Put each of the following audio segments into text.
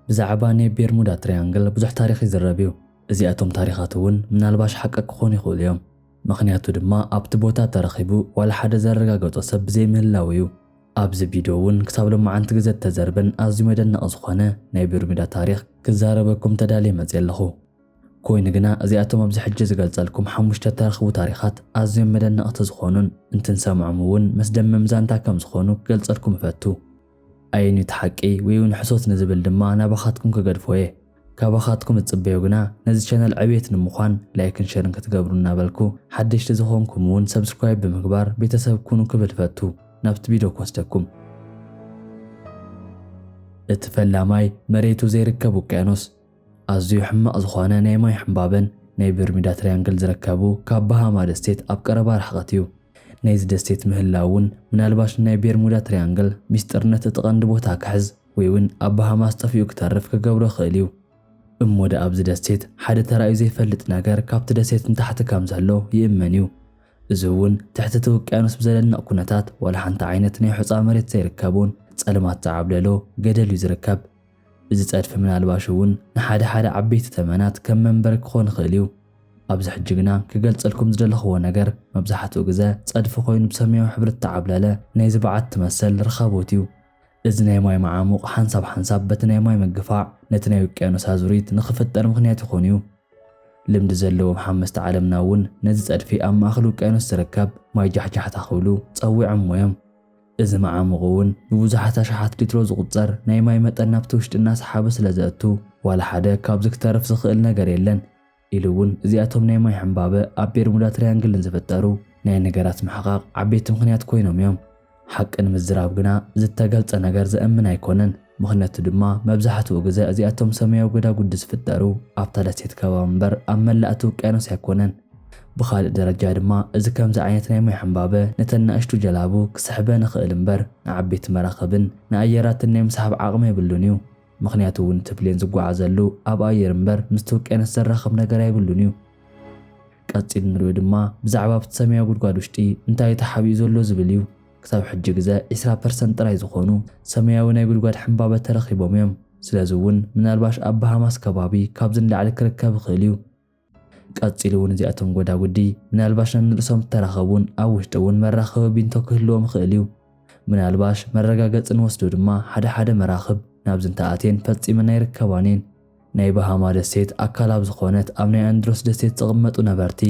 ብዛዕባ ናይ ቤርሙዳ ትሪያንግል ብዙሕ ታሪኽ ይዝረብ እዩ። እዚኣቶም ታሪኻት እውን ምናልባሽ ሓቂ ክኾኑ ይኽእሉ እዮም። ምኽንያቱ ድማ ኣብቲ ቦታ ተረኺቡ ዋላ ሓደ ዘረጋገጾ ሰብ ብዘይምህላው እዩ። ኣብዚ ቪድዮ እውን ክሳብ ሎማዓንቲ ግዘ እተዘርበን ኣዝዩ መደነቒ ዝኾነ ናይ ቤርሙዳ ታሪኽ ክዛረበኩም ተዳልየ መፅየ ኣለኹ። ኮይኑ ግና እዚኣቶም ኣብዚ ሕጂ ዝገልጸልኩም ሓሙሽተ እተረኽቡ ታሪኻት ኣዝዮም መደነቕቲ ዝኾኑን እንትንሰምዖም እውን መስደመም ዛንታ ከም ዝኾኑ ክገልጸልኩም እፈቱ። ኣየንዩ እቲ ሓቂ ወይ እውን ሕሶት ንዝብል ድማ ናባኻትኩም ክገድፎ እየ። ካባኻትኩም ዝጽበዮ ግና ነዚ ቻነል ዕብየት ንምዃን ላይክን ሸርን ክትገብሩ እናበልኩ ሓደሽቲ ዝኾንኩም እውን ሰብስክራይብ ብምግባር ቤተሰብ ኩኑ ክብል እፈቱ። ናብቲ ቪድዮ ክወስደኩም። እቲ ፈላማይ መሬቱ ዘይርከብ ውቅያኖስ። ኣዝዩ ሕማቕ ዝኾነ ናይ ማይ ሕምባበን ናይ በርሚዳ ትሪያንግል ዝርከቡ ካብ ባሃማ ደሴት ኣብ ቀረባ ርሕቐት እዩ። ናይዚ ደሴት ምህላው እውን ምናልባሽ ናይ ቤርሙዳ ትሪያንግል ሚስጥርነት እቲ ቀንዲ ቦታ ክሕዝ ወይ እውን ኣብ ባሃማስ ጠፊኡ ክተርፍ ክገብሮ ይኽእል እዩ። እሞ ደኣ ኣብዚ ደሴት ሓደ ተራእዩ ዘይፈልጥ ነገር ካብቲ ደሴት ንታሕቲ ከም ዘሎ ይእመን እዩ። እዚ እውን ትሕቲ እቲ ውቅያኖስ ብዘደንቕ ኩነታት ዋላ ሓንቲ ዓይነት ናይ ሑጻ መሬት ዘይርከቡን ጸልማት ዝዓብለሎ ገደል እዩ ዝርከብ። እዚ ጸድፊ ምናልባሽ እውን ንሓደ ሓደ ዓበይቲ ተመናት ከም መንበሪ ክኾን ይኽእል እዩ። ኣብዚ ሕጂ ግና ክገልጸልኩም ዝደለኽዎ ነገር መብዛሕትኡ ግዘ ጸድፊ ኮይኑ ብሰማያዊ ሕብሪ እተዓብለለ ናይዚ በዓቲ መሰል ርኻቦት እዩ። እዚ ናይ ማይ መዓሙቕ ሓንሳብ ሓንሳብ በቲ ናይ ማይ ምግፋዕ ነቲ ናይ ውቅያኖስ ኣዙሪት ንኽፍጠር ምኽንያት ይኾን እዩ። ልምዲ ዘለዎም ሓመስቲ ዓለምና እውን ነዚ ጸድፊ ኣብ ማእከል ውቅያኖስ ዝርከብ ማይ ጃሕጃሕታ ክብሉ ጸዊዖምዎ እዮም። እዚ መዓሙቕ እውን ብብዙሓት ኣሽሓት ሊትሮ ዝቑጸር ናይ ማይ መጠን ናብቲ ውሽጢ እናሰሓበ ስለ ዘእቱ ዋላ ሓደ ካብዚ ክተርፍ ዝኽእል ነገር የለን። ኢሉ እውን እዚኣቶም ናይ ማይ ሕምባበ ኣብ ቤርሙዳ ትሪያንግል ንዝፍጠሩ ናይ ነገራት ምሕቓቕ ዓበይቲ ምኽንያት ኮይኖም እዮም። ሓቂ ንምዝራብ ግና ዝተገልጸ ነገር ዘእምን ኣይኮነን። ምኽንያቱ ድማ መብዛሕትኡ ግዘ እዚኣቶም ሰማያዊ ጎዳጉዲ ዝፍጠሩ ኣብታ ደሴት ከባቢ እምበር ኣብ መላእ እቲ ውቅያኖስ ኣይኮነን። ብኻልእ ደረጃ ድማ እዚ ከምዚ ዓይነት ናይ ማይ ሕምባበ ነተን ንኣሽቱ ጀላቡ ክስሕበን ይኽእል እምበር ንዓበይቲ መራኽብን ንኣየራትን ናይ ምስሓብ ዓቕሚ የብሉን እዩ። ምኽንያቱ እውን እቲ ፕሌን ዝጓዓዘሉ ኣብ ኣየር እምበር ምስቲ ውቅያኖስ ዘራኽብ ነገር ኣይብሉን እዩ። ቀጺሉ ንሪኦ ድማ ብዛዕባ ኣብቲ ሰማያዊ ጉድጓድ ውሽጢ እንታይ እዩ ተሓቢኡ ዘሎ ዝብል እዩ። ክሳብ ሕጂ ግዘ ዒስራ ፐርሰንት ጥራይ ዝኾኑ ሰማያዊ ናይ ጉድጓድ ሕምባበ ተረኺቦም እዮም። ስለዚ እውን ምናልባሽ ኣብ ባሃማስ ከባቢ ካብዚ ንላዕሊ ክርከብ ይኽእል እዩ። ቀጺሉ እውን እዚኣቶም ጎዳጉዲ ምናልባሽ ነንርእሶም እተራኸቡን ኣብ ውሽጢ እውን መራኸቢ ቢንቶ ክህልዎም ይኽእል እዩ። ምናልባሽ መረጋገጺ ንወስዶ ድማ ሓደ ሓደ መራኽብ ናብዚ እንተኣትየን ፈጺመን ኣይርከባን እየን። ናይ ባሃማ ደሴት ኣካል ኣብ ዝኾነት ኣብ ናይ ኣንድሮስ ደሴት ዝቕመጡ ነበርቲ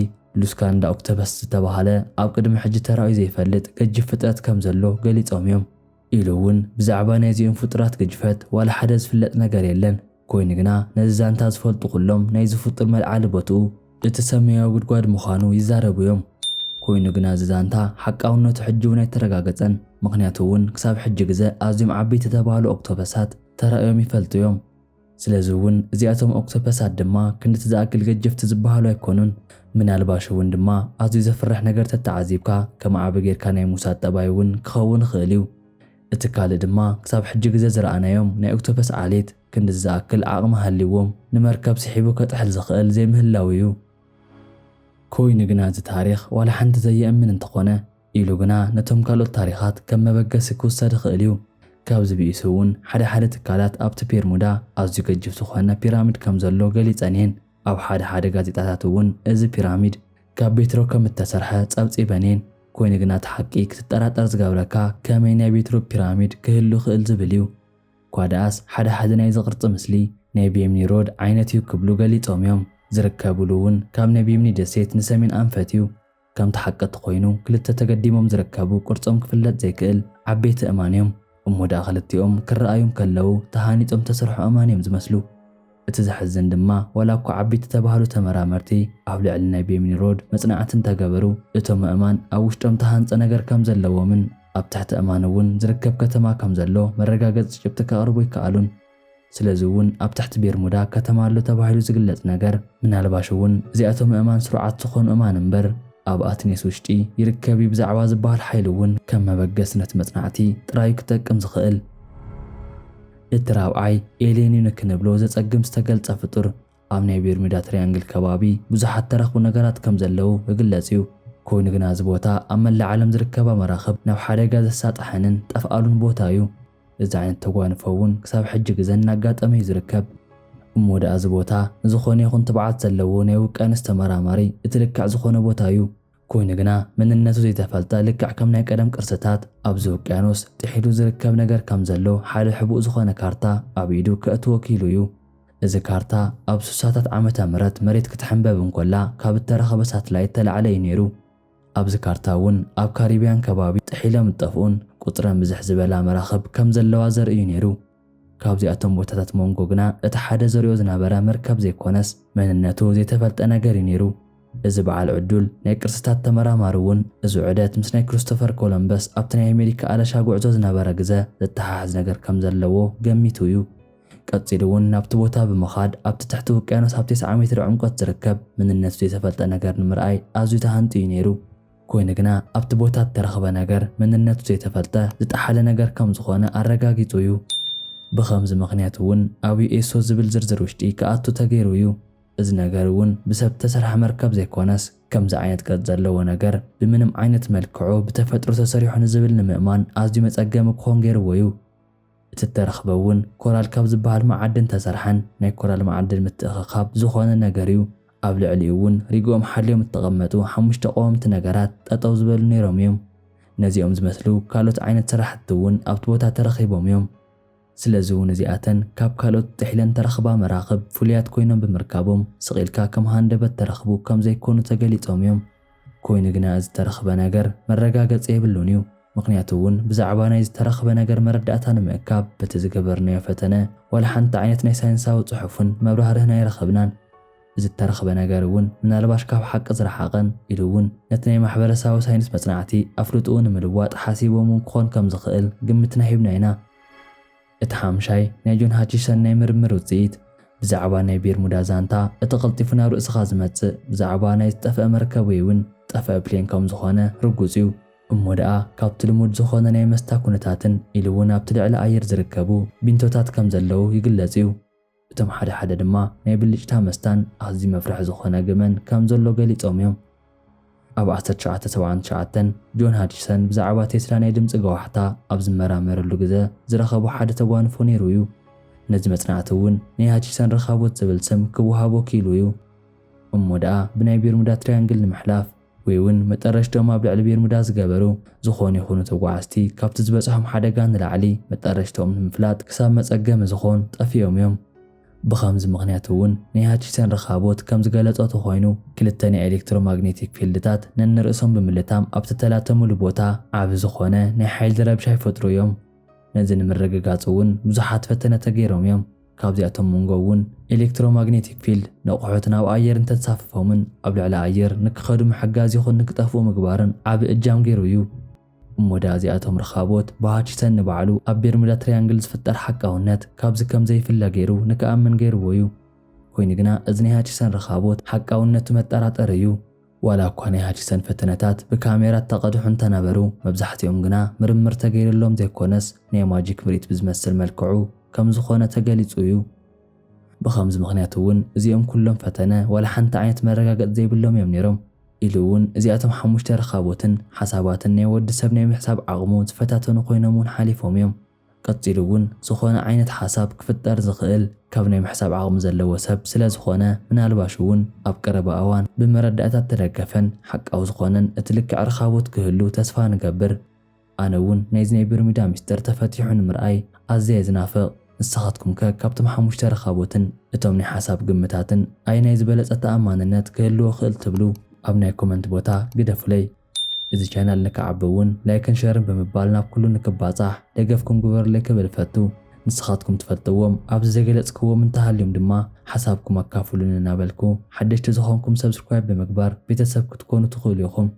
ሉስካንዳ ኦክቶፐስ ዝተባህለ ኣብ ቅድሚ ሕጂ ተራእዩ ዘይፈልጥ ገጅፍ ፍጥረት ከም ዘሎ ገሊጾም እዮም። ኢሉ እውን ብዛዕባ ናይዚኦም ፍጡራት ግጅፈት ዋላ ሓደ ዝፍለጥ ነገር የለን። ኮይኑ ግና ነዚ ዛንታ ዝፈልጡ ኩሎም ናይዚ ፍጡር መልዓሊ ቦትኡ እቲ ሰማያዊ ጉድጓድ ምዃኑ ይዛረቡ እዮም። ኮይኑ ግና እዚ ዛንታ ሓቃውነቱ ሕጂ እውን ኣይተረጋገጸን። ምኽንያቱ እውን ክሳብ ሕጂ ግዘ ኣዝዮም ዓበይቲ ዝተባህሉ ኦክቶፐሳት ተራእዮም ይፈልጡ እዮም። ስለዚ እውን እዚኣቶም ኦክቶፐሳት ድማ ክንድቲ ዝኣክል ገጀፍቲ ዝበሃሉ ኣይኮኑን። ምናልባሽ እውን ድማ ኣዝዩ ዘፍርሕ ነገር ተተዓዚብካ ከም ዓቢ ጌርካ ናይ ምውሳድ ጠባይ እውን ክኸውን ይኽእል እዩ። እቲ ካልእ ድማ ክሳብ ሕጂ ግዘ ዝረኣናዮም ናይ ኦክቶፐስ ዓሌት ክንድዚ ዝኣክል ዓቕሚ ሃልይዎም ንመርከብ ስሒቡ ከጥሕል ዝኽእል ዘይምህላው እዩ። ኮይኑ ግና እዚ ታሪኽ ዋላ ሓንቲ ዘየእምን እንተኾነ ኢሉ ግና ነቶም ካልኦት ታሪኻት ከም መበገሲ ክውሰድ ይኽእል እዩ። ካብዚ ብኢሱ እውን ሓደ ሓደ ትካላት ኣብቲ ቤርሙዳ ኣዝዩ ገጅፍ ዝኾነ ፒራሚድ ከም ዘሎ ገሊጸን እየን። ኣብ ሓደ ሓደ ጋዜጣታት እውን እዚ ፒራሚድ ካብ ቤትሮ ከም እተሰርሐ ጸብጺበን እየን። ኮይኑ ግና እቲ ሓቂ ክትጠራጠር ዝገብረካ ከመይ ናይ ቤትሮ ፒራሚድ ክህሉ ይኽእል ዝብል እዩ። እኳ ደኣስ ሓደ ሓደ ናይዚ ቅርጺ ምስሊ ናይ ቤምኒ ሮድ ዓይነት እዩ ክብሉ ገሊጾም እዮም። ዝርከብሉ እውን ካብ ናይ ቤምኒ ደሴት ንሰሜን ኣንፈት እዩ። ከምቲ ሓቂ እንተኾይኑ ክልተ ተገዲሞም ዝርከቡ ቅርጾም ክፍለጥ ዘይክእል ዓበይቲ እማን እዮም። እሞ ደኣ ክልቲኦም ክረኣዩ እንከለዉ ተሃኒጾም ተሰርሑ እማን እዮም ዝመስሉ። እቲ ዘሕዝን ድማ ዋላ እኳ ዓበይቲ ተባህሉ ተመራመርቲ ኣብ ልዕሊ ናይ ቤምኒ ሮድ መጽናዕቲ እንተገበሩ እቶም ኣእማን ኣብ ውሽጦም ተሃንጸ ነገር ከም ዘለዎምን ኣብ ትሕቲ ኣእማን እውን ዝርከብ ከተማ ከም ዘሎ መረጋገጺ ጭብጢ ከቕርቡ ኣይከኣሉን። ስለዚ እውን ኣብ ትሕቲ ቤርሙዳ ከተማ ኣሎ ተባሂሉ ዝግለጽ ነገር ምናልባሽ እውን እዚኣቶም ኣእማን ስሩዓት ዝኾኑ ኣእማን እምበር ኣብ ኣትኔስ ውሽጢ ይርከብ እዩ ብዛዕባ ዝበሃል ሓይሊ እውን ከም መበገሲ ነቲ መጽናዕቲ ጥራይ ክጠቅም ዝኽእል። እቲ ራብዓይ ኤልየን እዩ ንክንብሎ ዘጸግም ዝተገልጸ ፍጡር ኣብ ናይ ቤርሙዳ ትሪያንግል ከባቢ ብዙሓት ተረኽቡ ነገራት ከም ዘለዉ ይግለጽ እዩ። ኮይኑ ግና እዚ ቦታ ኣብ መላእ ዓለም ዝርከባ መራኽብ ናብ ሓደጋ ዘሳጥሐንን ጠፍኣሉን ቦታ እዩ። እዚ ዓይነት ተጓንፎ እውን ክሳብ ሕጂ ግዘ እናጋጠመ እዩ ዝርከብ። እሞ ደኣ እዚ ቦታ ንዝኾነ ይኹን ትብዓት ዘለዎ ናይ ውቅያኖስ ተመራማሪ እቲ ልክዕ ዝኾነ ቦታ እዩ። ኮይኑ ግና መንነቱ ዘይተፈልጠ ልክዕ ከም ናይ ቀደም ቅርስታት ኣብዚ ውቅያኖስ ጥሒሉ ዝርከብ ነገር ከም ዘሎ ሓደ ሕቡእ ዝኾነ ካርታ ኣብ ኢዱ ከእትዎ ክኢሉ እዩ። እዚ ካርታ ኣብ ስሳታት ዓመተ ምህረት መሬት ክትሕንበብ እንኮላ ካብ እተረኸበ ሳትላይት ተላዕለ እዩ ነይሩ። ኣብዚ ካርታ እውን ኣብ ካሪብያን ከባቢ ጥሒሎም ዝጠፍኡን ቁፅረን ብዝሕ ዝበላ መራኽብ ከም ዘለዋ ዘርኢ እዩ ነይሩ። ካብዚኣቶም ቦታታት መንጎ ግና እቲ ሓደ ዘሪኦ ዝነበረ መርከብ ዘይኮነስ መንነቱ ዘይተፈልጠ ነገር እዩ ነይሩ። እዚ በዓል ዕዱል ናይ ቅርስታት ተመራማሪ እውን እዚ ዑደት ምስ ናይ ክሪስቶፈር ኮሎምበስ ኣብቲ ናይ ኣሜሪካ ኣለሻ ጉዕዞ ዝነበረ ግዘ ዘተሓሕዝ ነገር ከም ዘለዎ ገሚቱ እዩ። ቀጺሉ እውን ናብቲ ቦታ ብምኻድ ኣብቲ ትሕቲ ውቅያኖስ ኣብ ተስዓ ሜትር ዕምቆት ዝርከብ መንነቱ ዘይተፈልጠ ነገር ንምርኣይ ኣዝዩ ተሃንጥዩ ነይሩ። ኮይኑ ግና ኣብቲ ቦታ እተረኽበ ነገር መንነቱ ዘይተፈልጠ ዝጠሓለ ነገር ከም ዝኾነ ኣረጋጊጹ እዩ። ብኸምዚ ምኽንያት እውን ኣብ ዩኤስኦ ዝብል ዝርዝር ውሽጢ ክኣቱ ተገይሩ እዩ። እዚ ነገር እውን ብሰብ እተሰርሐ መርከብ ዘይኮነስ ከምዚ ዓይነት ቅርጺ ዘለዎ ነገር ብምንም ዓይነት መልክዑ ብተፈጥሮ ተሰሪሑ ንዝብል ንምእማን ኣዝዩ መጸገሚ ክኾን ገይርዎ እዩ። እቲ እተረኽበ እውን ኮራል ካብ ዝበሃል መዓድን ተሰርሐን ናይ ኮራል መዓድን ምትእኽኻብ ዝኾነ ነገር እዩ። ኣብ ልዕሊኡ እውን ሪግኦም ሓልዮም እተቐመጡ ሓሙሽተ ቀወምቲ ነገራት ጠጠው ዝበሉ ነይሮም እዮም። ነዚኦም ዝመስሉ ካልኦት ዓይነት ስራሕቲ እውን ኣብቲ ቦታ ተረኺቦም እዮም። ስለዚ እውን እዚኣተን ካብ ካልኦት ጥሒለን ተረኽባ መራኽብ ፍሉያት ኮይኖም ብምርካቦም ስቕ ኢልካ ከም ሃንደበት ተረኽቡ ከም ዘይኮኑ ተገሊጾም እዮም። ኮይኑ ግና እዚ ዝተረኽበ ነገር መረጋገጺ የብሉን እዩ። ምኽንያቱ እውን ብዛዕባ ናይ ዝተረኽበ ነገር መረዳእታ ንምእካብ በቲ ዝገበርናዮ ፈተነ ዋላ ሓንቲ ዓይነት ናይ ሳይንሳዊ ጽሑፍን መብራህርህን ኣይረኸብናን። እዚ እተረኽበ ነገር እውን ምናልባሽ ካብ ሓቂ ዝረሓቐን ኢሉ እውን ነቲ ናይ ማሕበረሰባዊ ሳይንስ መጽናዕቲ ኣፍልጥኡ ንምልዋጥ ሓሲቦም እውን ክኾን ከም ዝኽእል ግምትና ሂብና ኢና። እቲ ሓምሻይ ናይ ጆን ሃቺሰን ናይ ምርምር ውጽኢት ብዛዕባ ናይ ቤርሙዳ ዛንታ እቲ ቀልጢፉ ናብ ርእስኻ ዝመጽእ ብዛዕባ ናይ ዝጠፍአ መርከብ ወይ እውን ጠፍአ ፕሌን ከም ዝኾነ ርጉጽ እዩ። እሞ ደኣ ካብቲ ልሙድ ዝኾነ ናይ መስታ ኩነታትን ኢሉ እውን ኣብቲ ልዕሊ ኣየር ዝርከቡ ቢንቶታት ከም ዘለዉ ይግለጽ እዩ። እቶም ሓደ ሓደ ድማ ናይ ብልጭታ መስታን ኣዝዩ መፍርሒ ዝኾነ ግመን ከም ዘሎ ገሊጾም እዮም። ኣብ ዓሰርተ ትሽዓተ ሰብዓን ትሽዓተን ጆን ሃችሰን ብዛዕባ ቴስላ ናይ ድምጺ ገዋሕታ ኣብ ዝመራመረሉ ግዘ ዝረኸቦ ሓደ ተጓንፎ ነይሩ እዩ። ነዚ መጽናዕቲ እውን ናይ ሃችሰን ረኻቦት ዝብል ስም ክወሃቦ ክኢሉ እዩ። እሞ ደኣ ብናይ ቤርሙዳ ትሪያንግል ንምሕላፍ ወይ እውን መጠረሽትኦም ኣብ ልዕሊ ቤርሙዳ ዝገበሩ ዝኾኑ ይኹኑ ተጓዓዝቲ ካብቲ ዝበጽሖም ሓደጋ ንላዕሊ መጠረሽትኦም ንምፍላጥ ክሳብ መጸገሚ ዝኾን ጠፊኦም እዮም። ብኸምዚ ምኽንያት እውን ናይ ሃችሰን ረኻቦት ከም ዝገለጾ ተኾይኑ ክልተ ናይ ኤሌክትሮማግኔቲክ ፊልድታት ነንርእሶም ብምልታም ኣብ ዝተላተሙሉ ቦታ ዓቢ ዝኾነ ናይ ሓይሊ ረብሻ ይፈጥሩ እዮም። ነዚ ንምርግጋጽ እውን ብዙሓት ፈተነ ተገይሮም እዮም። ካብዚኣቶም መንጎ እውን ኤሌክትሮማግኔቲክ ፊልድ ነቑሑት ናብ ኣየር እንተንሳፍፎምን ኣብ ልዕሊ ኣየር ንክኸዱ ምሕጋዝ ይኹን ንክጠፍኡ ምግባርን ዓቢ እጃም ገይሩ እዩ። እሞ ደኣ እዚኣቶም ርኻቦት ብሃችሰን ንባዕሉ ኣብ ቤርሙዳ ትሪያንግል ዝፍጠር ሓቃውነት ካብዚ ከም ዘይፍለ ገይሩ ንክኣምን ገይርዎ እዩ። ኮይኑ ግና እዚ ናይ ሃችሰን ርኻቦት ሓቃውነቱ መጠራጠሪ እዩ። ዋላ እኳ ናይ ሃችሰን ፈተነታት ብካሜራ እተቐድሑ እንተነበሩ መብዛሕትኦም ግና ምርምር ተገይርሎም ዘይኮነስ ናይ ማጂክ ምርኢት ብዝመስል መልክዑ ከም ዝኾነ ተገሊጹ እዩ። ብኸምዚ ምኽንያት እውን እዚኦም ኩሎም ፈተነ ዋላ ሓንቲ ዓይነት መረጋገጺ ዘይብሎም እዮም ነይሮም። ኢሉ እውን እዚኣቶም ሓሙሽተ ረኻቦትን ሓሳባትን ናይ ወዲ ሰብ ናይ ምሕሳብ ዓቕሙ ዝፈታተኑ ኮይኖም እውን ሓሊፎም እዮም። ቀጺሉ እውን ዝኾነ ዓይነት ሓሳብ ክፍጠር ዝኽእል ካብ ናይ ምሕሳብ ዓቕሚ ዘለዎ ሰብ ስለ ዝኾነ ምናልባሽ እውን ኣብ ቀረባ እዋን ብመረዳእታ እተደገፈን ሓቃዊ ዝኾነን እቲ ልክዕ ረኻቦት ክህሉ ተስፋ ንገብር። ኣነ እውን ናይዚ ናይ ቤርሙዳ ሚስጥር ተፈቲሑ ንምርኣይ ኣዝየ ዝናፍቕ። ንስኻትኩም ከ ካብቶም ሓሙሽተ ረኻቦትን እቶም ናይ ሓሳብ ግምታትን ኣየናይ ዝበለጸ ተኣማንነት ክህልዎ ክእል ትብሉ? ኣብ ናይ ኮመንት ቦታ ግደፉለይ። እዚ ቻናል ንክዓቢ እውን ላይክን ሸርን ብምባል ናብ ኩሉ ንክባጻሕ ደገፍኩም ግበሩለይ ክብል እፈቱ። ንስኻትኩም ትፈልጥዎም ኣብዚ ዘገለጽክዎም እንተሃልዮም ድማ ሓሳብኩም ኣካፍሉኒ እናበልኩ ሓደሽቲ ዝኾንኩም ሰብስክራይብ ብምግባር ቤተሰብ ክትኮኑ ትኽእሉ ኢኹም።